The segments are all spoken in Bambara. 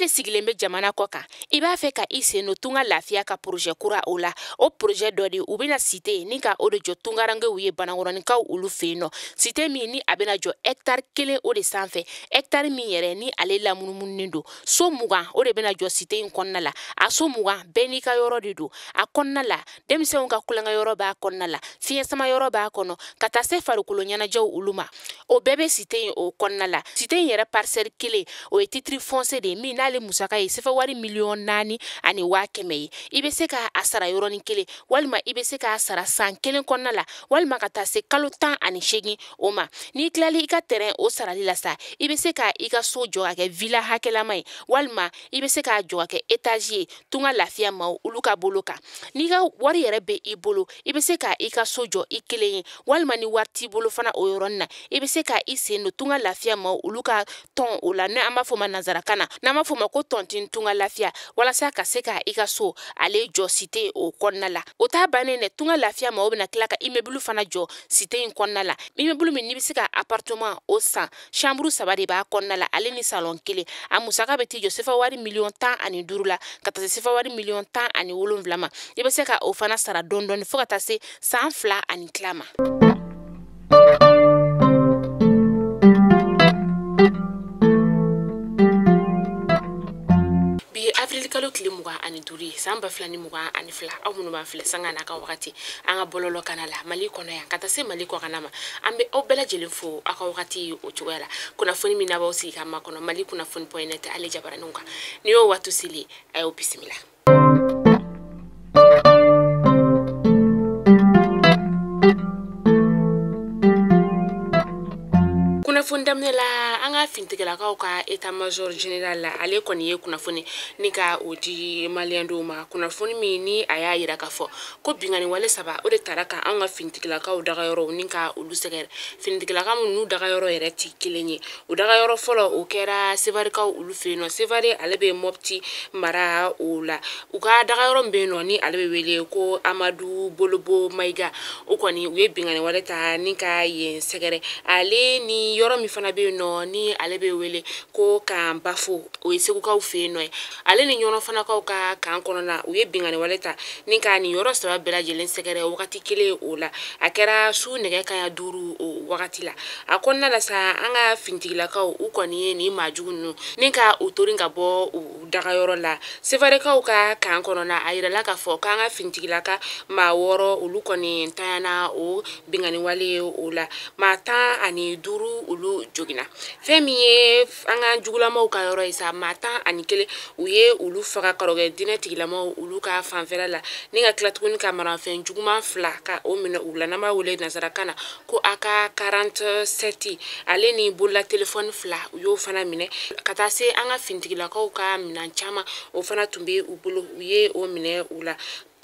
de sigilen bɛ jamana kɔ kan, i b'a fɛ ka i sen don Tunga Lafiya ka projet kura o la. O projet dɔ de u bɛna cité ni ka o de jɔ tungarankew ye Banankɔrɔninkaw olu fɛ yen nɔ. Cité min ni a bɛna jɔ hectare 1 o de sanfɛ, hectare min yɛrɛ ni ale lamunumununen don. So 20 o de bɛna jɔ cité in kɔnɔna la. A so 20 bɛɛ n'i ka yɔrɔ de don. A kɔnɔna la, denmisɛnw ka kulonkɛ yɔrɔ b'a kɔnɔna la, fiɲɛ sama yɔrɔ b'a kɔnɔ, ka taa se farikolo ɲɛnajɛw olu ma. O bɛɛ bɛ cité in o kɔnɔna la. Cité in yɛrɛ parcelle 1 o ye titre foncier de ye min n'ale musaka ye sefa wari 4,1 million ye. I bɛ se k'a sara yɔrɔnin kelen, walima i bɛ se k'a sara san 1 kɔnɔna la, walima ka taa se kalo 18 o ma. N'i tilali i ka terrain o sarali la sa, i bɛ se ka i ka so jɔ ka kɛ villa hakɛlama ye, walima i bɛ se k'a jɔ ka kɛ étage ye Tunga Lafiya maaw olu ka bolo kan. N'i ka wari yɛrɛ bɛ i bolo, i bɛ se ka i ka so jɔ i kelen ye, walima ni wari t'i bolo fana o yɔrɔnin na, i bɛ se ka i sen don Tunga Lafiya maaw olu ka tɔn o la, n'an b'a fɔ o ma nanzarakan na, n'an b'a fɔ o ma ko tontine Tunga Lafiya, walasa ka se ka i ka so ale jɔ cité o kɔnɔna la. O t'a bannen dɛ, Tunga Lafiya maaw bɛna tila ka immeuble fana jɔ cité in kɔnɔna la. Immeuble min n'i bɛ se ka appartement o san, chambre 3 de b'a kɔnɔna la, ale ni salon 1. A musaka bɛ t'i jɔ sefa wari 15 million la, ka taa se sefa wari 17 million ma. I bɛ se ka o fana sara dɔɔni dɔɔni fo ka taa se san 2 ani tila ma. Bi avril kalo tile 25 ye san 2022. Aw minnu b'an filɛ sanga n'a ka wagati an ka bɔlɔlɔ kana la Mali kɔnɔ yan ka taa se Mali kɔkanna ma, an bɛ aw bɛɛ lajɛlen fo aw ka wagati o cogoya la. Kunnafoni min n'a b'aw sigi ka makɔnɔ Mali kunnafoni point net ale jabaraninw kan, n'i y'o waati seli, a y'aw bisimila. Kunnafoni daminɛ la, an ka finitigilakaw ka état major général la, ale kɔni ye kunnafoni ni ka o di maliyɛndenw ma. Kunnafoni min ni a y'a yira k'a fɔ ko binkanni wale 3 o de taara ka an ka finitigilakaw dagayɔrɔw ni ka olu sɛgɛrɛ. Finitigilaka minnu n'u dagayɔrɔ yɛrɛ ti kelen ye, o dagayɔrɔ fɔlɔ o kɛra Sevarikaw olu fɛ yen nɔ. Sevari ale bɛ Mopti mara o la. U ka dagayɔrɔ min bɛ yen nɔ ni ale bɛ wele ko Amadu Bolobo Mayiga, o kɔni u ye binkanni wale ta ni ka yen sɛgɛrɛ. Ale ni yɔrɔ min fana bɛ yen nɔ ni ale bɛ wele ko Kanbafo, o ye Segukaw fɛ yen nɔ ye, ale ni Ɲɔnɔ fanakaw ka kan kɔnɔna, u ye binkanni wale ta ni ka nin yɔrɔ 3 bɛɛ lajɛlen sɛgɛrɛ wagati kelen o la. A kɛra su nɛgɛ kanɲɛ 5 o wagati la. A kɔnɔna la sa, an ka finitigilakaw u kɔni ye nin maajugu ninnu ni ka u torin ka bɔ u dagayɔrɔ la. Sevarekaw ka kan kɔnɔna, a yirala k'a fɔ k'an ka finitigilaka maa 6 olu kɔni ntanyana o binkanni wale o la, maa 15 olu joginna. Fɛn min ye an ka jugulamaw ka yɔrɔ ye sa, maa 11 u ye olu faga karɔkɛ diinɛ tigilamaw olu ka fanfɛla la, ni ka tila tuguni ka marafɛn juguman 2 ka o minɛ u la, n'an b'a wele nansarakan na ko AK 47, ale ni bolola telefɔni 2 u y'o fana minɛ, ka taa se an ka finitigilakaw ka minɛn caman o fana tun bɛ u bolo, u ye o minɛ u la.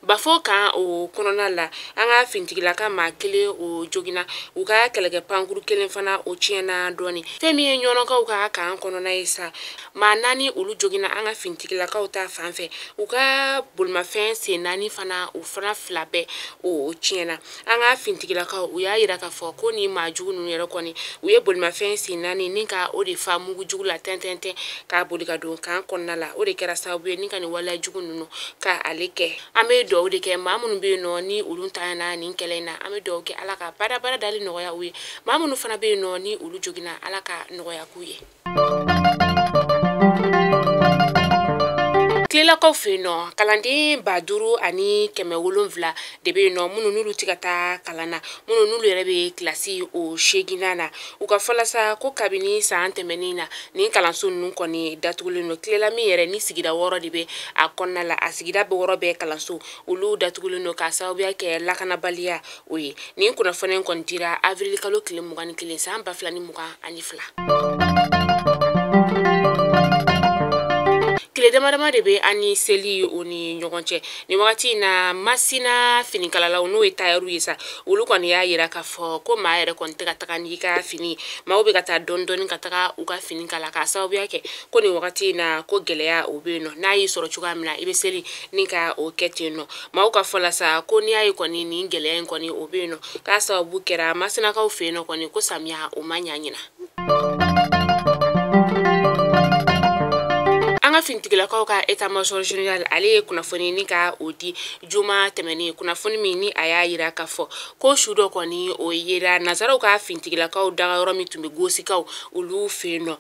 Bafo kan o kɔnɔna la, an ka finitigilaka maa 1 o joginna, u ka kɛlɛkɛ pankuru 1 fana o tiɲɛna dɔɔni. Fɛn min ye Ɲɔnɔkaw ka kan kɔnɔna ye sa, maa 4 olu joginna an ka finitigilakaw ta fan fɛ, u ka bolimafɛn sen 4 fana o fana 2 bɛɛ o tiɲɛna. An ka finitigilakaw u y'a yira k'a fɔ ko ni maa jugu ninnu yɛrɛ kɔni u ye bolimafɛn sen 4 ni ka o de fa mugu jugu la tɛntɛntɛn k'a boli ka don kan kɔnɔna la. O de kɛra sababu ye ni ka nin waleya jugu ninnu ka ale kɛ. An bɛ dugawu de kɛ maa minnu bɛ yen nɔ ni olu tanyana nin kɛlɛ in na, an bɛ dugawu kɛ Ala ka baara dali nɔgɔya u ye. Maa minnu fana bɛ yen nɔ ni olu joginna, Ala ka nɔgɔya k'u ye. Tilelakaw fɛ yen nɔ, kalanden 5700 de bɛ yen nɔ minnu n'olu tɛ ka taa kalan na, minnu n'olu yɛrɛ bɛ kilasi o 8nan na. U ka fɔla sa ko kabini san tɛmɛnen na, nin kalanso ninnu kɔni datugulen don. Tilela min yɛrɛ ni sigida 6 de bɛ a kɔnɔna la, a sigida bɛ 6 bɛɛ kalanso olu datugulen don k'a sababuya kɛ lakanabaliya o ye. Nin kunnafoni kɔni dira avril kalo tile 21 san 2022. Tile dama dama de bɛ an ni seli o ni ɲɔgɔn cɛ nin wagati in na, Masina finikalalaw n'o ye tayɛriw ye sa, olu kɔni y'a yira k'a fɔ ko maa yɛrɛ kɔni tɛ ka taga n'i ka fini, maaw bɛ ka taa dɔɔni dɔɔni ka taga u ka fini kala, k'a sababuya kɛ ko nin wagati in na ko gɛlɛya o bɛ yen nɔ. N'a y'i sɔrɔ cogoya min na, i bɛ seli ni ka o kɛ ten nɔ. Maaw ka fɔ la sa ko n'i y'a ye kɔni nin gɛlɛya in kɔni o bɛ yen nɔ, k'a sababu kɛra Masinakaw fɛ yen nɔ kɔni ko samiya o ma ɲa ɲina. An An ka finitigilakaw ka état-major général ale ye kunnafoni ni ka o di juma tɛmɛnen, kunnafoni min ni a y'a yira k'a fɔ ko su dɔ kɔni o yera nazaraw ka finitigilakaw dagayɔrɔ min tun bɛ Gosikaw olu fɛ yen nɔ.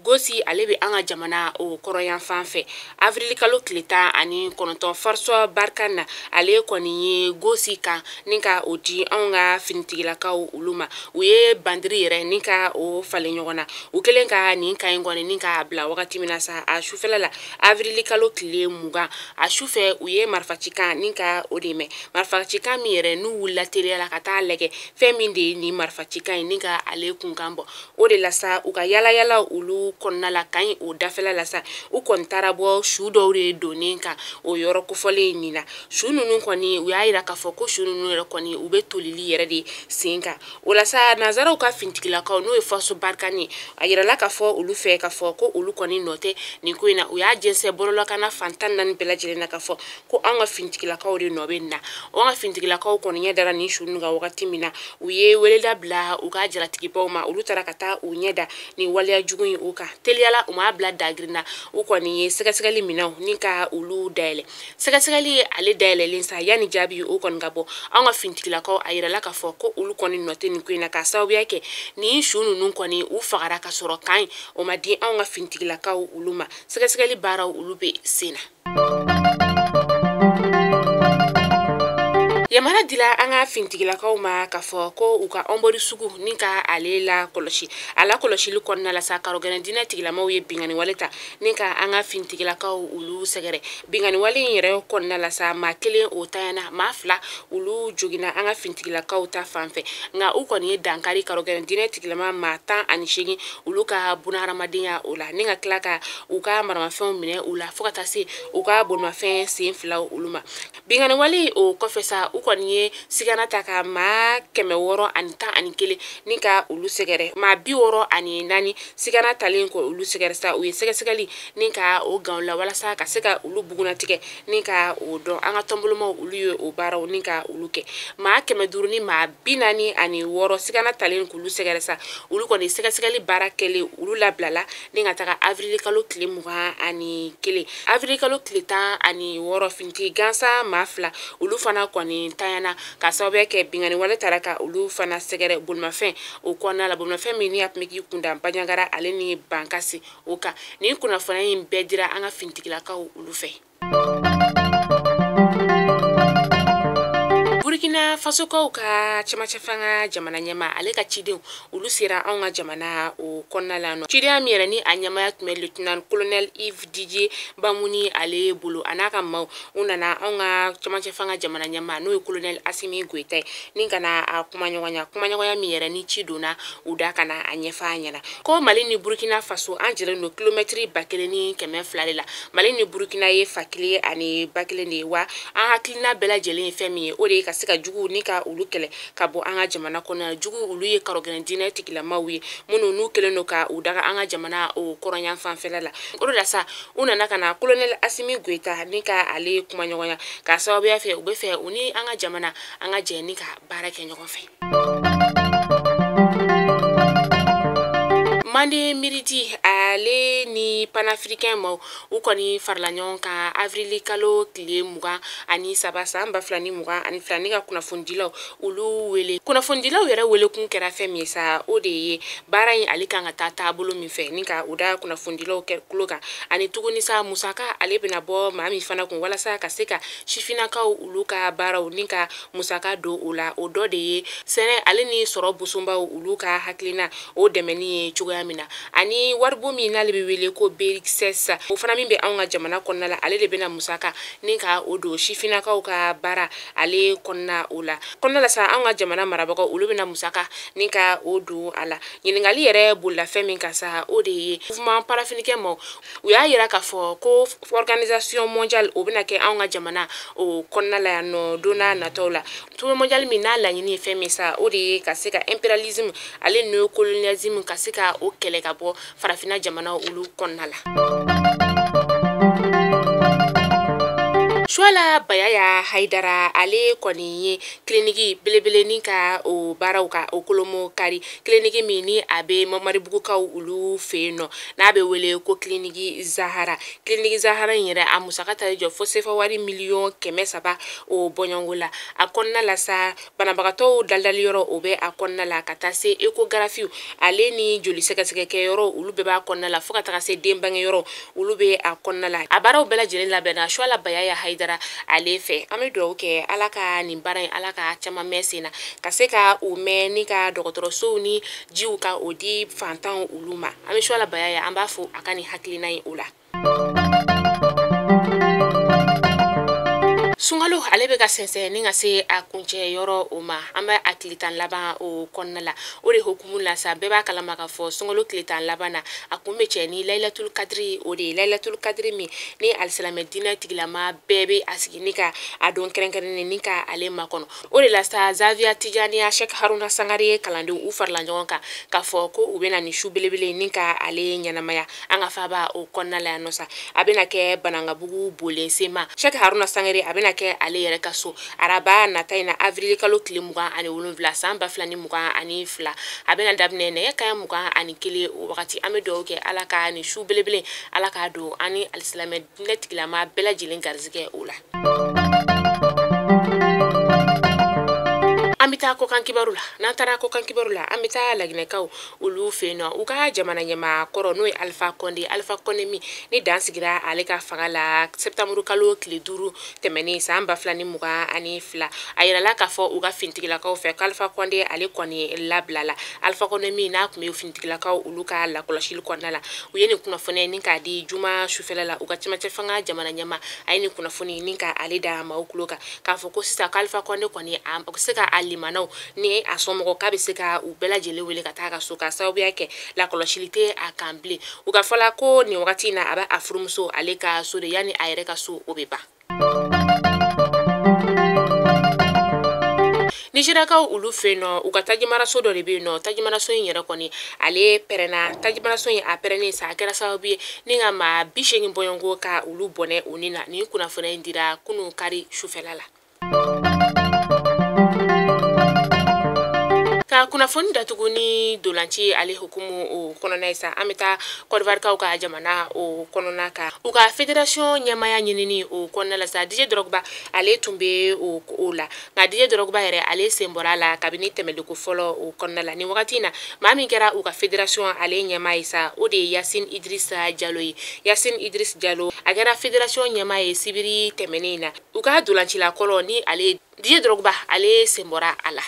Gosi ale bɛ an ka jamana o kɔrɔyan fan fɛ. Avril kalo tile 19 François Barkhane na ale kɔni ye Gosi kan ni ka o di anw ka finitigilakaw olu ma. U ye bandiri yɛrɛ ni ka o falen ɲɔgɔn na. U kɛlen ka nin kan in kɔni ni k'a bila wagati min na sa, a sufɛla la avril kalo tile 20 a sufɛ, u ye marifacikan ni ka o de mɛn. Marifacikan min yɛrɛ n'u wulila teliya la ka taa lajɛ fɛn min de ye nin marifacikan in ni ka ale kunkan bɔ, o de la sa u ka yala yala olu kɔnɔna la kan o dafɛla la sa, u kɔni taara bɔ su dɔw de donnen kan o yɔrɔ kofɔlen in nin na. Su ninnu kɔni, u y'a yira k'a fɔ ko su ninnu yɛrɛ kɔni u bɛ tolili yɛrɛ de sen kan. O la sa, nanzaraw ka finitigilakaw n'o ye Force Barkhane ye, a yirala k'a fɔ olu fɛ k'a fɔ ko olu kɔni nɔ tɛ nin ko in na. U y'a jɛnsɛn bɔlɔlɔkanna fan 14 bɛɛ lajɛlen na k'a fɔ ko an ka finitigilakaw de nɔ bɛ nin na. O an ka finitigilakaw kɔni ɲɛ dara nin su ninnu kan wagati min na, u ye weleda bila u ka jalatigibaw ma. Olu taara ka taa u ɲɛ da nin waleya jugu in o kan teliyala. U m'a bila dagirin na, u kɔni ye sɛgɛsɛgɛli minɛnw ni ka olu dayɛlɛ. Sɛgɛsɛgɛli ale dayɛlɛlen sa, yanni jaabi o kɔni ka bɔ, an ka finitigilakaw a yirala k'a fɔ ko olu kɔni nɔ tɛ nin ko in na, k'a sababuya kɛ nin su ninnu kɔni u fagara ka sɔrɔ kan o ma di anw ka finitigilakaw olu ma. Sɛgɛsɛgɛli baaraw olu bɛ sen na. Yamara dila an ka finitigilakaw ma k'a fɔ ko u ka ɔnbɔri sugu ni ka ale la kɔlɔsi. A la kɔlɔsili kɔnɔna la sa, karɔgɛnɛ diinɛ tigilamaw ye binkanni wale ta ni ka an ka finitigilakaw olu sɛgɛrɛ. Binkanni wale in yɛrɛ kɔnɔna la sa, maa kelen o tanyana, maa fila olu joginna an ka finitigilakaw ta fan fɛ. Nka u kɔni ye dankari karɔgɛnɛ diinɛ tigilama maa 18 olu ka bunahadamadenya o la, ni ka tila ka u ka maramafɛnw minɛ u la fo ka taa se u ka bolimafɛn sen filaw olu ma. Binkanni wale o kɔfɛ sa, u kɔni ye sigana ta ka maa 611 ni ka olu sɛgɛrɛ. Maa 64 sigana talen kɔ olu sɛgɛrɛ sa, u ye sɛgɛsɛgɛli ni ka o gan la walasa ka se ka olu bugunnatigɛ ni ka o dɔn. An ka tɔnbolomaw olu ye o baaraw ni ka olu kɛ. Maa 546 sigana talen k'olu sɛgɛrɛ sa, olu kɔni sɛgɛsɛgɛli baara kɛlen olu labilala ni ka taga avril kalo tile 21. Avril kalo tile 16, finitigi gansan maa fila olu fana kɔni tanyana ka sababuya kɛ binkanni wale taara ka olu fana sɛgɛrɛ bolimafɛn o kɔnɔna la, bolimafɛn min ni a tun bɛ k'i kunda Bandiagara ale ni Bankasi o kan. Nin kunnafoniya in bɛɛ dira an ka finitigilakaw olu fɛ. Burkina Fasokaw ka cɛmancɛ fanga jamana ɲɛmaa ale ka cidenw olu sera anw ka jamana o kɔnɔna la nɔ. Cidenya min yɛrɛ ni a ɲɛmaaya tun bɛ lieutenant colonel Yves Didier Bamuni ale bolo, a n'a ka maaw u nana anw ka cɛmancɛ fanga jamana ɲɛmaa n'o ye colonel Assimi Goïta ye ni ka na a kumaɲɔgɔnya min yɛrɛ ni ci donna u da ka na a ɲɛfɔ a ɲɛna ko Mali ni Burkina Faso an jɛlen don kilomɛtiri 1200 de la. Mali ni Burkina ye fa kelen ani ba kelen de ye, wa an hakilina bɛɛ lajɛlen ye fɛn min ye o de ye ka se ka juguw ni ka olu kɛlɛ ka bɔ an ka jamana kɔnɔ. Jugu olu ye karɔgɛnɛ diinɛ tigilamaw ye minnu n'u kɛlen don ka u daga an ka jamana o kɔrɔnyan fanfɛla la. O de la sa, u nana ka na colonel Assimi Goïta ni ka ale kumaɲɔgɔnya k'a sababuya fɛ u bɛ fɛ u ni an ka jamana an ka jɛ ni ka baara kɛ ɲɔgɔn fɛ. Mande Miridi ale ni panafricain maaw u kɔni farala ɲɔgɔn kan avril kalo tile 23 san 2022 ni ka kunnafonidilaw olu wele. Kunnafonidilaw yɛrɛ wele kun kɛra fɛn min ye sa, o de ye baara in ale kan ka taa taabolo min fɛ ni ka u da kunnafonidilaw kɛ kulo kan, ani tuguni sa musaka ale bɛna bɔ maa min fana kun walasa ka se ka sifinnakaw olu ka baaraw ni ka musaka don o la. O dɔ de ye sɛnɛ ale ni sɔrɔ bosonbaw olu ka hakilina o dɛmɛni ye cogoya min na, ani waribo min n'ale bɛ wele ko BRICS o fana min bɛ anw ka jamana kɔnɔna la, ale de bɛna musaka ni ka o don sifinnakaw ka baara ale kɔnɔna o la. Kɔnɔna la sa, anw ka jamana marabagaw olu bɛna musaka ni ka o don a la. Ɲininkali yɛrɛ bolila fɛn min kan sa, o de ye mouvement panafricain maaw u y'a yira k'a fɔ ko organisation mondiale o bɛna kɛ anw ka jamana o kɔnɔna la yan nɔ don n'a nataw la. Tour mondial min n'a laɲini ye fɛn min sa, o de ye ka se ka impérialisme ale néocolonialisme ka se ka o kɛlɛ ka bɔ farafinna jamana olu kɔnɔna la. Suala Bayaya Haidara ale kɔni ye kiliniki belebele ni ka o baaraw ka o kolomo kari, kiliniki min ni a bɛ Mamaribugukaw olu fɛ yen nɔ, n'a bɛ wele ko kiliniki Zahara. Kiliniki Zahara in yɛrɛ a musaka ta jɔ fo sefa wari 300,000,000 o bɔɲɔgɔnko la. A kɔnɔna la sa, banabagatɔw daldali yɔrɔ o bɛ a kɔnɔna la, ka taa se échographie ale ni joli sɛgɛsɛgɛ kɛyɔrɔ olu bɛɛ b'a kɔnɔna la, fo ka taga se den bange yɔrɔ olu bɛ a kɔnɔna la. A baaraw bɛɛ lajɛlen labɛnna Suala Bayaya Haidara ale fɛ. An bɛ dugawu kɛ Ala ka nin baara in, Ala ka caman mɛn sen na, ka se ka u mɛn ni ka dɔgɔtɔrɔsow ni jiw ka o di fantanw olu ma. An bɛ Suala Bayaya, an b'a fo a ka nin hakilina in o la. Sunkalo ale bɛ ka sɛnsɛn ni ka se a kuncɛ yɔrɔ o ma, an bɛ a tile 10 laban o kɔnɔna la. O de hukumu la sa, bɛɛ b'a kalama k'a fɔ sunkalo tile 10 laban na, a kun bɛ cɛ ni Laylatul Kadiri o de ye. Laylatul Kadiri min ni alisilamɛ diinɛ tigilama bɛɛ bɛ a sigi ni ka a don kɛrɛnkɛrɛnnen ni ka ale makɔnɔ. O de la sa, Zawiya Tijaniya Sheikh Haruna Sangare ye kalandenw u farala ɲɔgɔn kan k'a fɔ ko u bɛna nin su belebele ni ka ale ɲɛnamaya an ka faaba o kɔnɔna la yan nɔ sa. A bɛna kɛ Banankabugu bolen sema. Sheikh Haruna Sangare a bɛna kɛ ale yɛrɛ ka so araba nata in na, avril kalo tile 27 san 2022. A bɛna daminɛ nɛgɛ kanɲɛ 21 o wagati. An bɛ dugawu kɛ Ala ka nin su belebele, Ala k'a don an ni alisilamɛ diinɛ tigilama bɛɛ lajɛlen garizigɛ o la. An bɛ taa kɔkan kibaru la. N'an taara kɔkan kibaru la, an bɛ taa Laginɛkaw olu fɛ yen nɔ. U ka jamana ɲɛmaa kɔrɔ n'o ye Alpha Condé, Alpha Condé min ni dan sigira ale ka fanga la septembre kalo tile 5 tɛmɛnen san 2022, a yirala k'a fɔ u ka finitigilakaw fɛ ko Alpha Condé ale kɔni labilala. Alpha Condé min n'a tun bɛ finitigilakaw olu ka lakɔlɔsili kɔnɔna la, u ye nin kunnafoniya ni k'a di juma sufɛla la. U ka cɛmancɛ fanga jamana ɲɛmaa a ye nin kunnafoni ni ka ale da maaw tulo kan k'a fɔ ko sisan ko Alpha Condé kɔni a bɛ se ka a limanaw ni a somɔgɔw k'a bɛ se ka u bɛɛ lajɛlen wele ka taa ka so, ka sababuya kɛ lakɔlɔsili tɛ a kan bilen. U ka fɔla ko nin wagati in na a bɛ a furumuso ale ka so de, yanni a yɛrɛ ka so o bɛ ban. Nizeriyakaw olu fɛ yen nɔ, u ka tajimaraso dɔ de bɛ yen nɔ. Tajimaraso in yɛrɛ kɔni ale pɛrɛnna. Tajimaraso in a pɛrɛnnen sa, a kɛra sababu ye ni ka maa 80 bɔɲɔgɔnko ka olu bɔnɛ u ni na. Nin kunnafoniya in dira kunun kari sufɛla la. Ka kunnafoni datugu ni dolanci ale hukumu o kɔnɔna ye sa, an bɛ taa Côte d'Ivoire ka jamana o kɔnɔna kan. U ka fédération ɲɛmaaya ɲinini o kɔnɔna la sa, Didier Drogba ale tun bɛ o la, nka Didier Drogba yɛrɛ ale sen bɔra a la kabini tɛmɛliko fɔlɔ o kɔnɔna la. Nin wagati in na, maa min kɛra u ka fédération ale ɲɛmaa ye sa, o de ye Yacine Idrissa Diallo ye. Yacine Idrissa Diallo a kɛra fédération ɲɛmaa ye sibiri tɛmɛnen in na. U ka dolancila kɔrɔ ni ale Didier Drogba ale sen bɔra a la.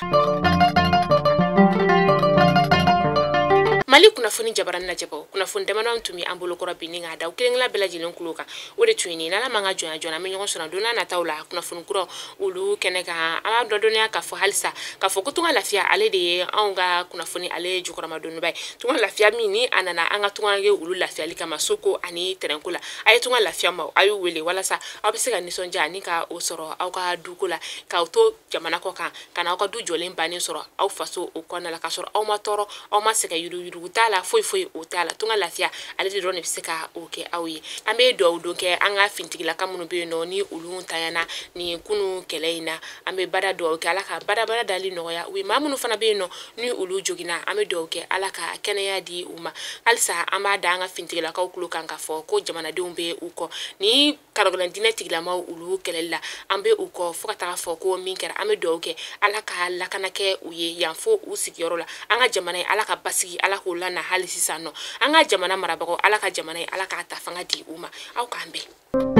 Mali kunnafoni jabarani lajɛbaw, kunnafoni damadɔ tun bɛ an bolokɔrɔ bi ni k'a da u kelen-kelenna bɛɛ lajɛlen kulo kan. O de tun ye nin. N'Ala m'an ka jɔnya joona, an bɛ ɲɔgɔn sɔrɔ don n'a nataw la kunnafoni kuraw olu kɛnɛ kan. An b'a dɔn dɔnniya k'a fɔ halisa k'a fɔ ko Tunga Lafiya ale de ye anw ka kunnafoni ale jukɔrɔmadonba ye. Tunga Lafiya min ni a nana an ka tungaranke olu lafiyali kama soko ani tɛrɛnko la. A ye Tunga Lafiya ma, a y'u wele walasa aw bɛ se ka nisɔndiya ni ka o sɔrɔ aw ka duko la, k'aw to jamana kɔ kan, ka na aw ka du jɔlen bannen sɔrɔ aw faso o kɔnɔna la, k'a sɔrɔ aw ma tɔɔrɔ, aw ma sɛgɛn yuruguyurugu t'a la, foyi foyi o t'a la. Tunga Lafiya ale de dɔrɔn de bɛ se ka o kɛ aw ye. An bɛ dugawu don kɛ an ka finitigilaka minnu bɛ yen nɔ ni olu ntanyana nin kunun kɛlɛ in na. An bɛ bada dugawu kɛ Ala ka badabada dali nɔgɔya u ye. Maa minnu fana bɛ yen nɔ ni olu joginna, an bɛ dugawu kɛ Ala ka kɛnɛya di u ma. Halisa an b'a da an ka finitigilakaw tulo kan k'a fɔ ko jamanadenw bɛ u kɔ ni karagɛlɛn diinɛ tigilamaw olu kɛlɛli la, an bɛ u kɔ fo ka taga fɔ ko min kɛra. An bɛ dugawu kɛ Ala ka lakana kɛ u ye yan fo u sigiyɔrɔ la. An ka jamana ye Ala ka basigi, Ala k'o lana hali sisan nɔ. An ka jamana marabagaw, Ala ka jamana ye Ala k'a ta fanga di u ma. Aw k'an bɛn.